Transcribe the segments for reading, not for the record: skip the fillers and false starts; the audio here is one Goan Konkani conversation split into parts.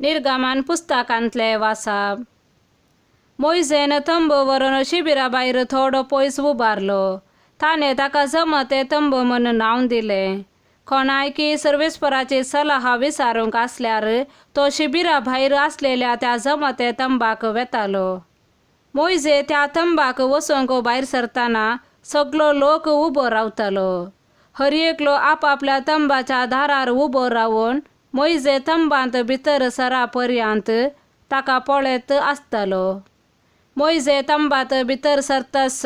निर्गमन पुस्तकांतलें वाचप. मोयजेन तंबू व्हरून शिबिरा भायर थोडो पयस उबारलो. ताणें ताका जमते तंबू म्हूण नांव दिलें. कोणायकी सर्वेस्पराची सलाह विचारूंक आसल्यार तो शिबिरा भायर आसलेल्या त्या जमते तंबाक वेतालो. मोयजे त्या तंबाक वचूंक भायर सरतना सगलो लोक उबो रावतालो. हर एकलो आपापल्या तंबाच्या दारार उबो रावन मोयजे तंबांत भितर सरा पर्यंत ताका पळयत आसतालो. मोयजे तंबात भितर सरताच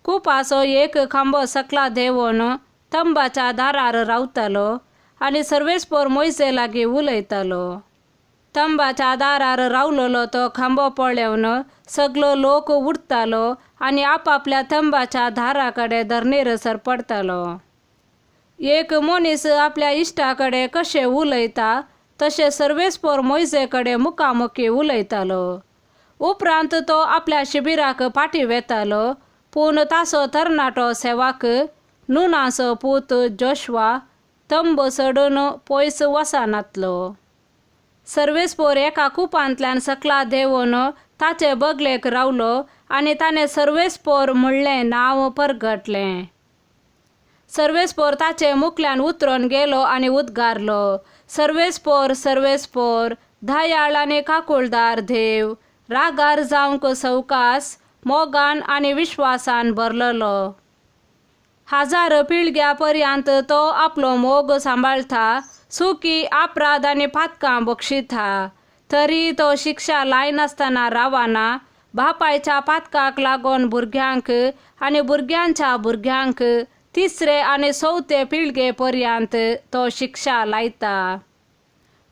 कुपाचो एक खांबो सकला देंवोवन तंबाच्या दारार रावतालो आनी सर्वेस्पोर मोयजे लागीं उलयतालो. तंबाच्या दारार रावलेलो तो खांबो पळोवन सगलो लोक उठतालो आनी आपापल्या तंबाच्या दारा कडेन धरणीर सरपडटालो. एक मनीस आपल्या इश्टा कडेन कशें उलयता तशें सर्वेस्पोर मोयजे कडेन मुखामुखी उलयतालो. उपरांत तो आपल्या शिबिराक फाटीं वेतालो, पूण ताचो तरणाटो सेवाक नुनाचो पूत जोशवा तंबू सोडून पयस वचनातलो. सर्वेस्पोर एका कुपांतल्यान सकला देंवून ताचे बगलेक रावलो आनी ताणें सर्वेस्पोर म्हणलें नांव परगटलें. सर्वेस्पोर ताचे मुखल्यान उतरून गेलो आनी उद्गारलो, सर्वेस्पोर सर्वेस्पोर, दयाळ आनी काकुळदार देव, रागार जावंक सवकास, मोगान आनी विश्वासान भरलेलो. हजार पिळग्या पर्यंत तो आपलो मोग सांबाळटा, सुकी अपराध आनी पातकां बक्षिता. तरी तो शिक्षा लायनासतना रावना, बापायच्या पातकाक लागून भुरग्यांक आनी भुरग्यांच्या भुरग्यांक तिसरे आनी चवथे पिळगे पर्यंत तो शिक्षा लायता.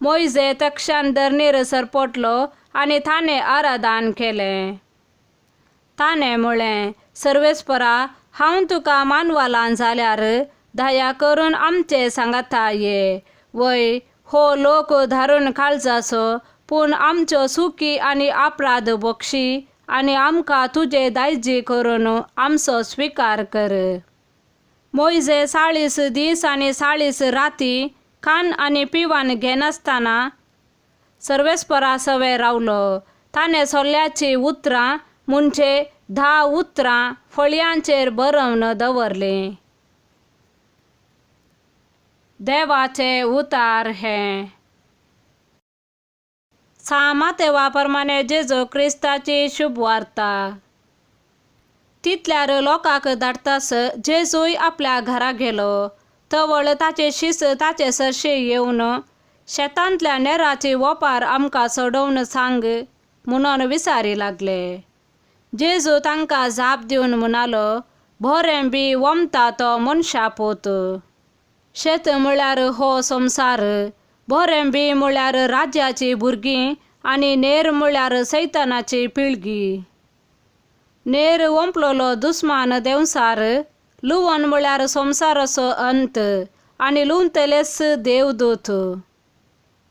मोयजे तक्षण धरणीर सरपटलो आनी ताणें आराधन केलें. ताणें म्हळें, सर्वेस्परा, हांव तुका मानवलां जाल्यार दया करून आमचे सांगाता ये. वय हो लोक धारून काळजाचो, पूण आमच्यो चुकी आनी अपराध बक्षी आनी आमकां तुजे दायजी करून आमचो स्विकार कर. मोयजे 40 दीस आनी 40 राती खाण आनी पिवन घेनासतना सर्वेस्परा सवें रावलो. ताणें सोल्ल्याचीं उतरां म्हणजे 10 उतरां फळयांचेर बरोवन दवरलीं. देवाचें उतार हें. सांत मातेवा प्रमाणे जेजू क्रिस्ताची शुभवार्ता. तितल्यार लोकांक धाडटास जेजूय आपल्या घरा गेलो. तवळ ताचे शीस ताचे सरशी येवन शेतांतल्या नेराची ओपार आमकां सोडोवन सांग म्हणून विचारी लागले. जेजू तांकां जाप दिवन म्हणालो, बरें बी वमता तो मनशा पूत. शेत म्हळ्यार हो संवसार, बरें बी म्हळ्यार राज्याची भुरगीं आनी नेर म्हळ्यार सैतानाची पिळगी. नेर वंपलेलो दुस्मान देंवसार, लुवन म्हळ्यार संवसाराचो अंत आनी लुवतलेच देवदूत.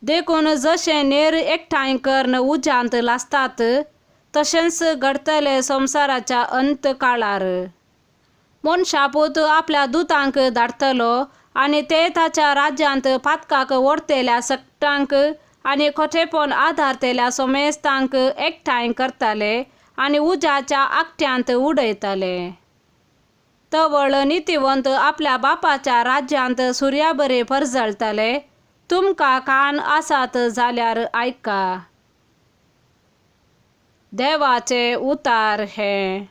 देखून जशें नेर एकठांय करून उज्यांत लासतात तशेंच घडटलें संवसाराच्या अंत काळार. मनशापूत आपल्या दुतांक धाडटलो आनी ते ताच्या राज्यांत पातकाक व्हरतल्या सगटांक आनी खोटेपण आदारतल्या समेस्तांक एकठांय करतले आनी उज्याच्या आकट्यांत उडयतले. तवळ नितीवंत आपल्या बापाच्या राज्यांत सुर्या बरी परजळटले. तुमकां कान आसात जाल्यार आयका. देवाचें उतार हें.